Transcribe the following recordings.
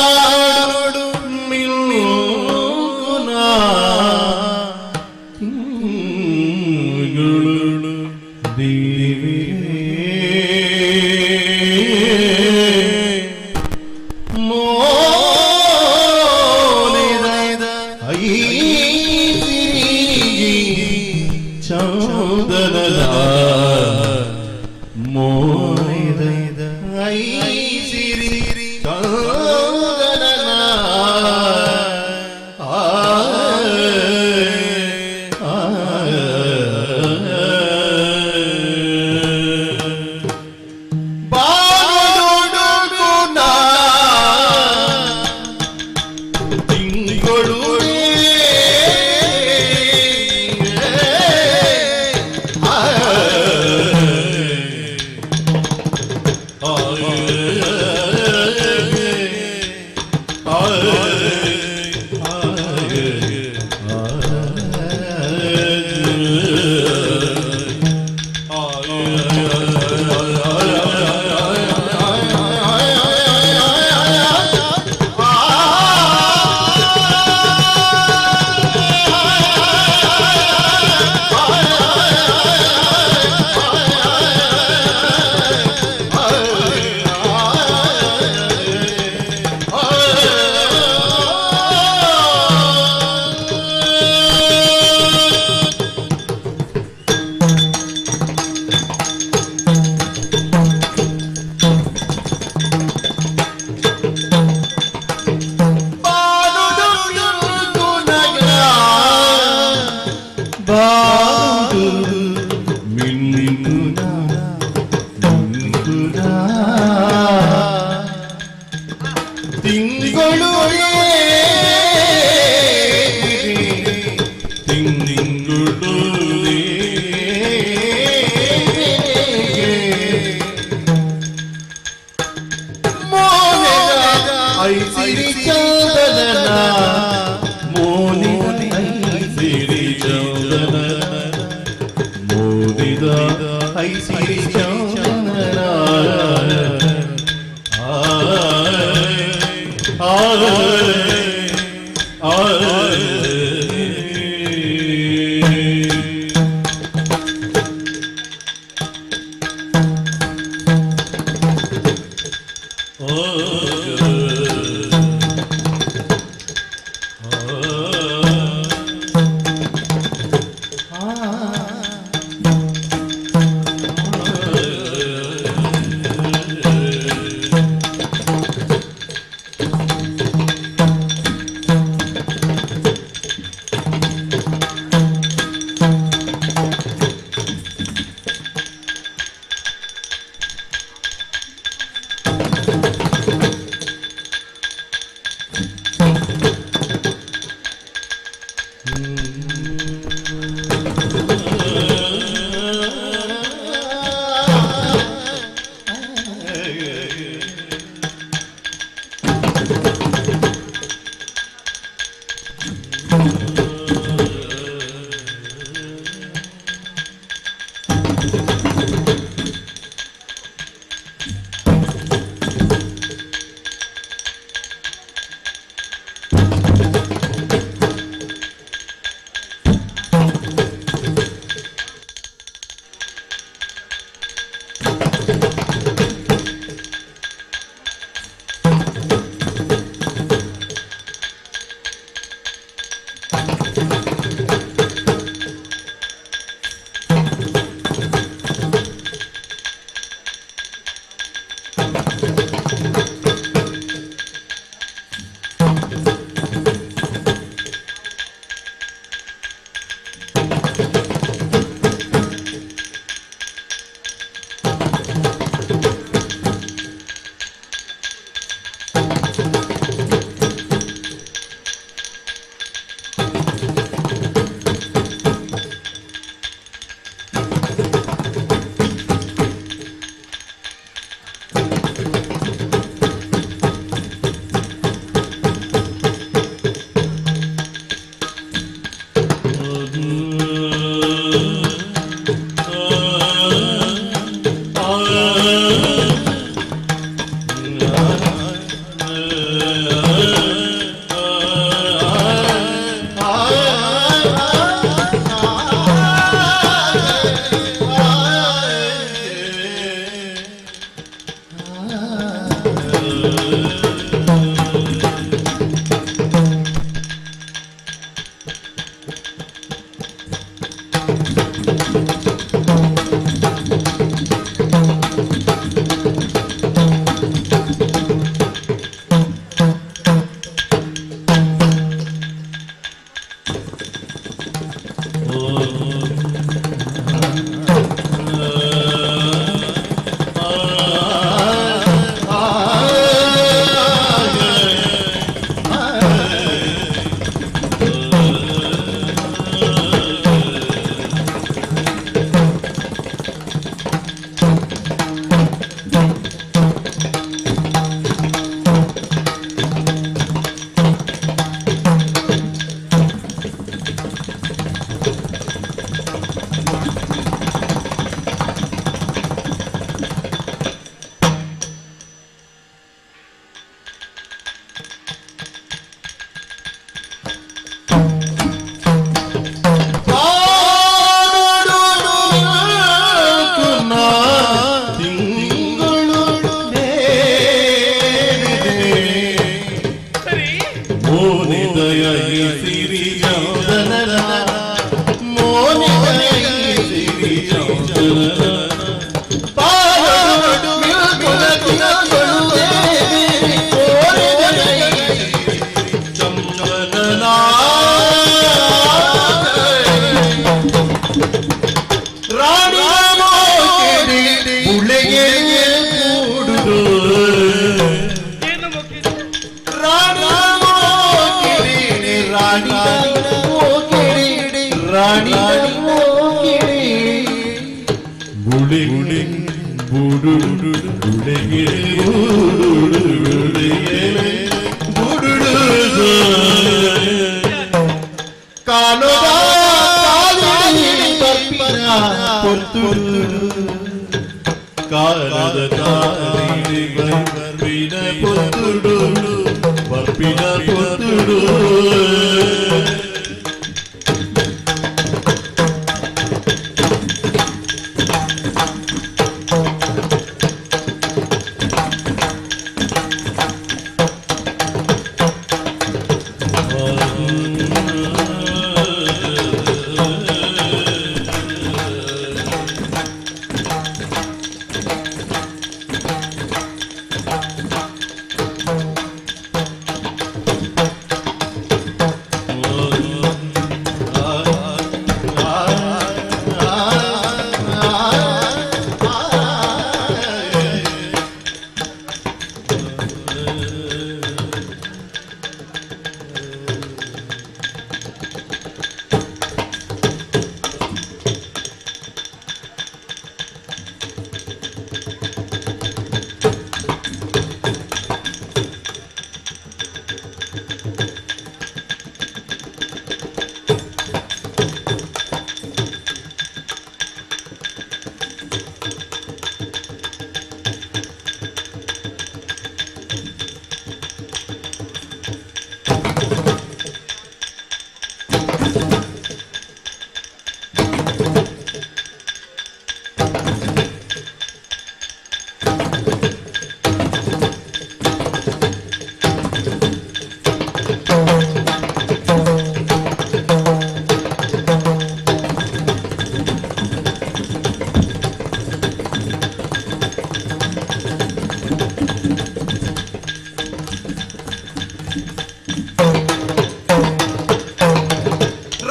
ಬಾಡು ಮಿಲ್ಕುನ ತಿಂಗಳು ದೇವಿರೇ ಮೋನಿದ ಐಸಿರಿ ಚೌದನದ ಮೋನಿದ ಐಸಿರಿ ಚೌದನನ ಆ ಆ. ಬಾನುಡುಕುನ ತಿಂಗಳು ಬಾಡು ಮಿನ್ನುನ ಮಿನ್ನುನ ತಿಂಗಳು ತಿಂಗಳು ಮೋನೆದ ಐಸಿರಿ ಚಂದನ, ಮೋನಿದ ಐಸಿರಿ ಚಂದನ, ಮೋದಿದ ಐಸಿರಿ ಚಂದನ. ಆ ಆ ಆ. ಸಿರಿ ಚಂದನ ಮೋನಿದ ಸಿರಿ ಚಂದನ ಪಾಲೊಡು ಮಿಲ್ಕುಲ ತಿಂಗಳು ದೇವಿ ಕೋರಿದ ಚಂದನ ರಾಣಿ ಮೋಕಿಡಿ ಬುಳೆಗೆ ಕೂಡುದು. ಏನು ಮೊಕ್ಕಿದೆ? ರಾಣಿ ಮೋಕಿಡಿ ರಾಣಿ ಮೋಕಿಡಿ ರಾಣಿ ಮೋಕಿಡಿ ಬುಳಿ ಬುಳಿ ಬುಡು ಬುಳೆಗೆ ಬುಡುಡು ಬುಡುಡು ಕಾಲೋದ ಕಾಲಿಡಿ ಬರ್ಪಿನ ಪೊರ್ತುಡು ಕಾಲದ ಕಾಲಿಡಿ ಬರ್ಪಿನ ಪೊರ್ತುಡು ಬರ್ಪಿನ ಪೊರ್ತುಡು.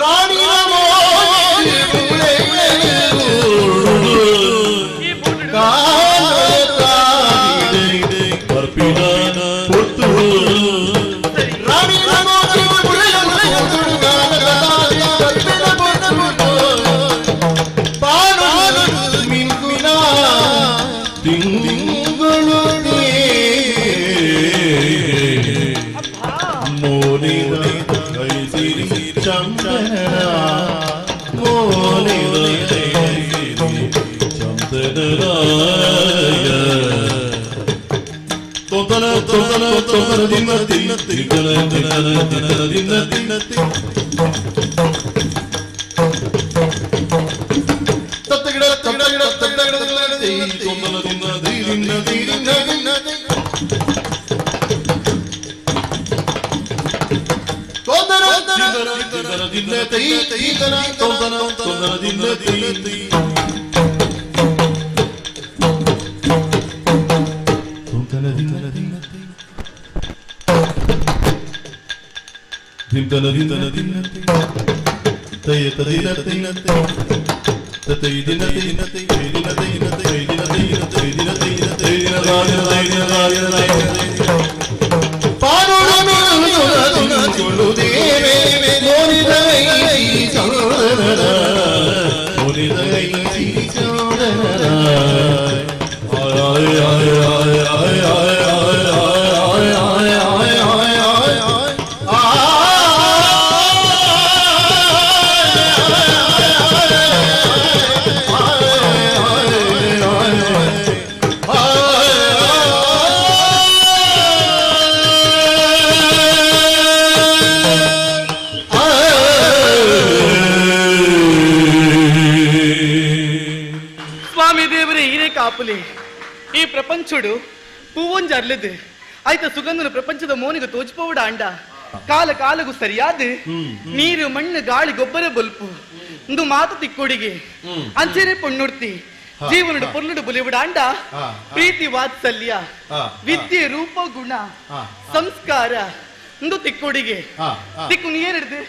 ರಾಣಿ ಈ ಬುಡುಡು ಬರ್ಪಿನ ಪೊರ್ತುಡು. ಸರಿ. ರಾಣಿ ತಿಂಗಳು ಮೋನಿದ ಕೈಸಿರಿ ಚಂದನ ಮೋನಿದ ಕೈಸಿರಿ ಚಂದನರಾಯ ತೊಂದನ ತೊಂದನ ತೊಂದನ ದಿನ ತಿನ್ನ ತಿನ್ನನ ತಿನ್ನನ ತಿನ್ನನ ದಿನ ತಿನ್ನ ತತ್ತಗಿಡ ತತ್ತಗಿಡ ತತ್ತಗಿಡ ತೊಂದನ ದಿನ ದಿನ ದಿನ ದಿನ ತೊಂದನ ದಿನ ದಿನ ತೈ ತೈತನ ತೊಂದನ ತೊಂದನ ದಿನ ದಿನ ತೊಂದನ ದಿನ ದಿನ ದಿನ ದಿನ ದಿನ ತಯ ತದಿನ ದಿನ ತತೈ ದಿನ ದಿನ ತೈ ದಿನ ದಿನ ತೈ ದಿನ ದಿನ ತೈ ದಿನ ದಿನ ತೈ ದಿನ ರಾಜ ರಾಜ ರಾಜ ರಾಜ ಸ್ವಾಮಿ ದೇವರೇ, ಈರೇ ಕಾಪುಲಿ. ಈ ಪ್ರಪಂಚಡು ಪೂವೊಂಜಿ ಅರ್ಲದು ಆಯ್ತ ಸುಗಂಧನ ಪ್ರಪಂಚದ ಮೋನಿಗೆ ತೋಚಿಪೋವಡ ಅಂಡ. ಕಾಲ ಕಾಲಗೂ ಸರಿಯಾದ ನೀರು ಮಣ್ಣು ಗಾಳಿ ಗೊಬ್ಬರ ಬೊಲ್ಪು ಇಂದು ಮಾತು ತಿಕ್ಕೊಡಿಗೆ ಅಂಚೆನೆ ಪೊಣ್ಣುಡ್ತಿ ಜೀವನಡು ಪೊರ್ಲುಡು ಬುಲಿಬಿಡಾಂಡ ಪ್ರೀತಿ ವಾತ್ಸಲ್ಯ ವಿದ್ಯೆ ರೂಪ ಗುಣ ಸಂಸ್ಕಾರ ಇಂದು ತಿಕ್ಕೊಡಿಗೆ ತಿಕ್ಕು ಏನಿಡ್ದು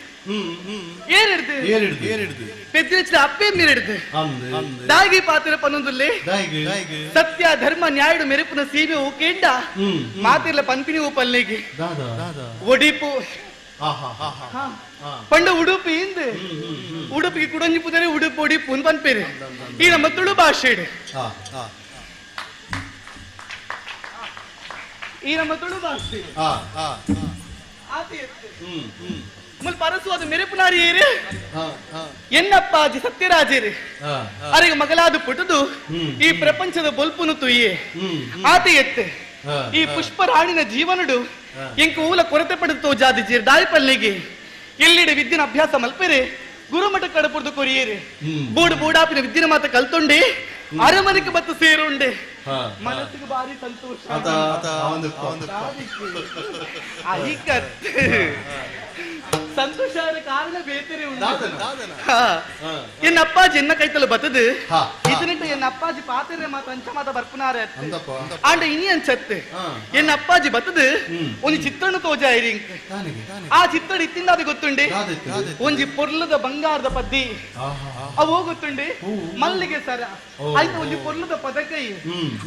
ಏನಿಡ್ದು ಏರಿಡ್ದು ಏರಿಡ್ದು ಪೆದ್ರಿಚಿನ ಅಪ್ಪೆ ಮೀರಿಡ್ದು ಅಂದ್ ದಾಗಿ ಪಾತ್ರ ಪನ್ನೊಂದುಲ್ಲೆ ದಾಯಿಗ್ ದಾಯಿಗ್ ಸತ್ಯ ಧರ್ಮ ನ್ಯಾಯಡು ಮೆರುಪುನ ಸೀಮೆ ಓಕೇಂಡ ಮಾತಿರ್ಲ ಪನ್ಪಿನಿ ಓಪಲ್ನಿಗೆ ದಾದಾ ದಾದಾ ಒಡಿಪು ಆಹಾ ಆಹಾ ಪಂಡ ಉಡುಪಿ ಇಂದ್ ಉಡುಪಿಗೆ ಕುಡಂಜಿ ಪುದರೆ ಉಡುಪು ಒಡಿಪು ಅಂದ್ ಪನ್ಪೇರು ಈ ನಮ್ಮ ತುಳು ಭಾಷೆಡ್ ಆ ಆ ಈ ನಮ್ಮ ತುಳು ಭಾಷೆ ಆ ಆ ಆತಿ ಎತ್ತು. ಮುಲ್ ಪರಸು ಅದು ಮೆರುಪುನಾರಿ ಏರು ಆ ಆ ಎನ್ನಪ್ಪಾಜಿ ಸತ್ಯರಾಜೇರು ಆ ಅರೆಗೆ ಮಗಲಾದ ಪುಟುದು ಈ ಪ್ರಪಂಚದ ಬೊಲ್ಪುನು ತುಯ್ಯೆ ಆತಿ ಎತ್ತು ಈ ಪುಷ್ಪರಾಣಿನ ಜೀವನಡು ಎಂಕ ಊಲ ಕೊರತೆ ಪಡೆದು ತೋಜಾದಿ ಜೀರ್ ದಾಯಿಪಲ್ಲಿಗೆ ಎಲ್ಲಿಡೆ ವಿದ್ಯೆನ ಅಭ್ಯಾಸ ಮಲ್ಪೆರೆ ಗುರುಮಠ ಕಡಪುರ್ದು ಕೊರಿಯೇರು ಬೋಡು ಬೋಡಾಪಿನ ವಿದ್ಯೆನ ಮಾತ ಕಲ್ತೊಂಡೆ ಅರಮನೆಗೆ ಬತ್ತು ಸೇರುಂಡೆ ಮನಸ್ಸಿಗೆ ಭಾರಿ ಸಂತೋಷ ಆತ ಆತ ಒಂದು ಒಂದು ಐಕತ್ ಸಂತೋಷ ಆದ ಕಾರಣ ಬೇತರೆ ಉಂಟು ದಾದನ ಹಾ. ಎನ್ನ ಅಪ್ಪಾಜಿ ಎನ್ನ ಕೈತಲ ಬತ್ತದು ಹಾ. ಇದನ್ನಿಟ್ಟು ಎನ್ನ ಅಪ್ಪಾಜಿ ಪಾತಿರೆ ಮಾತ ಅಂಚ ಮಾತ ಬರ್ಪುನಾರೆ ಅಂದಪ್ಪ ಆಂಡ ಇನಿ ಅಂಚತ್ತೆ ಎನ್ನ ಅಪ್ಪಾಜಿ ಬತ್ತದು ಒಂಜಿ ಚಿತ್ರಣ ತೋಜಾಯಿರಿ ಇಂಕ್. ತಾನಿಗೆ ತಾನಿಗೆ ಆ ಚಿತ್ರಣ ಇತ್ತಿಂದ ಅದು ಗೊತ್ತುಂಡಿ ದಾದಿತ್ತು ಒಂಜಿ ಪೊರ್ಲದ ಬಂಗಾರದ ಪದ್ದಿ ಆಹಾ ಅವು ಗೊತ್ತುಂಡಿ ಮಲ್ಲಿಗೆ ಸರ ಆಯ್ತು ಒಂಜಿ ಪೊರ್ಲದ ಪದಕ ಇ.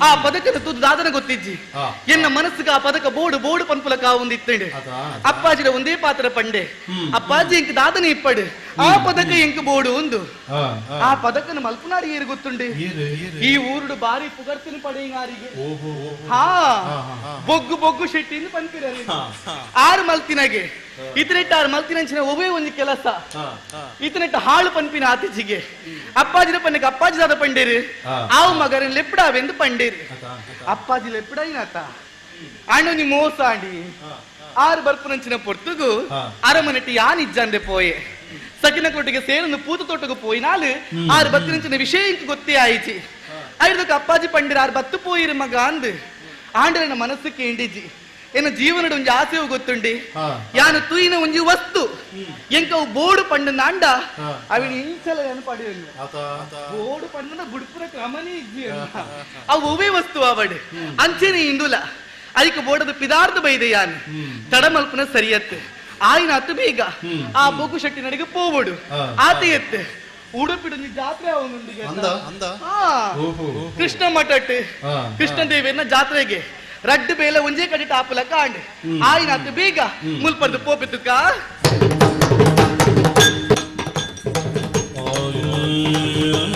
ಆ ಪದಕದ ತುದು ದಾದನ ಗೊತ್ತಿಜ್ಜಿ ಆ. ಎನ್ನ ಮನಸ್ಸಿಗೆ ಆ ಪದಕ ಬೋಡು ಬೋಡು ಪನ್ಪುಲಕ ಒಂದು ಇತ್ತಂಡಿ ಅದಾ ಅಪ್ಪಾಜಿಡ ಒಂದೇ ಪಾತ್ರ ಪಂಡೆ ಅಪ್ಪಾಜಿ ಎಂಕ್ ದಾದನ ಇಪ್ಪಡು ಆ ಪದಕ ಎಂಕ್ ಬೋಡು ಒಂದು ಆ ಆ ಪದಕನ ಮಲ್ಪುನಾರಿ ಏರು ಗೊತ್ತುಂಡಿ ಏರು ಏರು ಈ ಊರುಡು ಬಾರಿ ಪುಗರ್ತಿನ ಪಡೆಯಿಂಗಾರಿಗೆ ಓಹೋ ಹಾ ಬೊಗ್ಗು ಬೊಗ್ಗು ಶೆಟ್ಟಿಂದ ಪನ್ಪಿರರಿ ಆರು ಮಲ್ತಿನಗೆ ಇತನೆಟ್ಟ ಆರು ಮಲ್ತಿನಂಚಿನ ಒವೇ ಒಂಜಿ ಕೆಲಸ ಇತನೆಟ್ಟ ಹಾಳು ಪನ್ಪಿನ ಆತಿಜಿಗೆ ಅಪ್ಪಾಜಿನ ಪನ್ನಕ್ಕೆ ಅಪ್ಪಾಜಿ ದಾದ ಪಂಡೇರು ಆವು ಮಗರನ್ ಲೆಪ್ಪಡಾವೆಂದು ಪಂಡೇರು ಅಪ್ಪಾಜಿ ಲೆಪ್ಪಡಾಯಿನಾತ ಅಣ್ಣನಿ ಮೋಸ ಆಂಡಿ ಆರು ಬರ್ಪುನಂಚಿನ ಪೊರ್ತುಗು ಅರಮನೆಟ್ಟಿ ಯಾನ್ ಇಜ್ಜಂದೆ ಪೋಯೆ ಸಕಿನ ಕೊಟ್ಟಿಗೆ ಸೇರನ್ನು ಪೂತ ತೋಟకు ಪೋಯಿನಾಲು ಆರು ಬತ್ತಿನಂಚಿನ ವಿಷಯ ಇಂಕ್ ಗೊತ್ತೇ ಆಯಿಚಿ ಐದಕ್ಕೆ ಅಪ್ಪಾಜಿ ಪಂಡಿರ ಆರು ಬತ್ತು ಪೋಯಿರು ಮಗ ಅಂದು ಆಂಡ್ರನ ಮನಸ್ಸಕ್ಕೆ ಇಂಡಿಜಿ ಎನ್ನ ಜೀವನದ ಒಂಜಿ ಆಸೆಯು ಗೊತ್ತುಂಡಿ ಯಾನು ತೂಯಿನ ಒಂಜಿ ವಸ್ತು ಎಂಕವು ಬೋಡು ಪಂಡ ನಾಂಡ ಅವಿನ ಇಂಚಲ ಪಡೆಯಲ್ಲ ಆತ ಆತ ಬೋಡು ಪಂಡ ಬುಡ್ಪುರ ಕ್ರಮನೇ ಇಜ್ಜಿ ಅವು ಒವೇ ವಸ್ತು ಅವಡು ಅಂಚೆನೆ ಇಂದುಲ ಐಕ್ ಬೋಡದ ಪಿದಾರ್ದ ಬೈದೆ ಯಾನ್ ತಡಮಲ್ಪನ ಸರಿಯತ್ತು ಆಯ್ನ ಅತ್ತು ಬೇಗ ಆ ಬೊಗ್ಗು ಶೆಟ್ಟಿ ನಡಿಗೆ ಪೋವಡು ಆತ ಎತ್ತು ಉಡುಪಿಡು ಜಾತ್ರೆ ಅವನೊಂದಿಗೆ ಅಂದ ಅಂದ ಹಾ ಓಹೋ ಕೃಷ್ಣ ಮಠಟ್ ಕೃಷ್ಣ ದೇವಿಯನ್ನ ಜಾತ್ರೆಗೆ ರಡ್ಡು ಬೇಲೆ ಒಂಜೇ ಕಡೆ ಟಾಪುಲ ಕಾಂಡ್ ಆಯ್ನ ಅತ್ತು ಬೇಗ ಮುಲ್ಪರ್ದು ಪೋಪಿತುಕ ಆ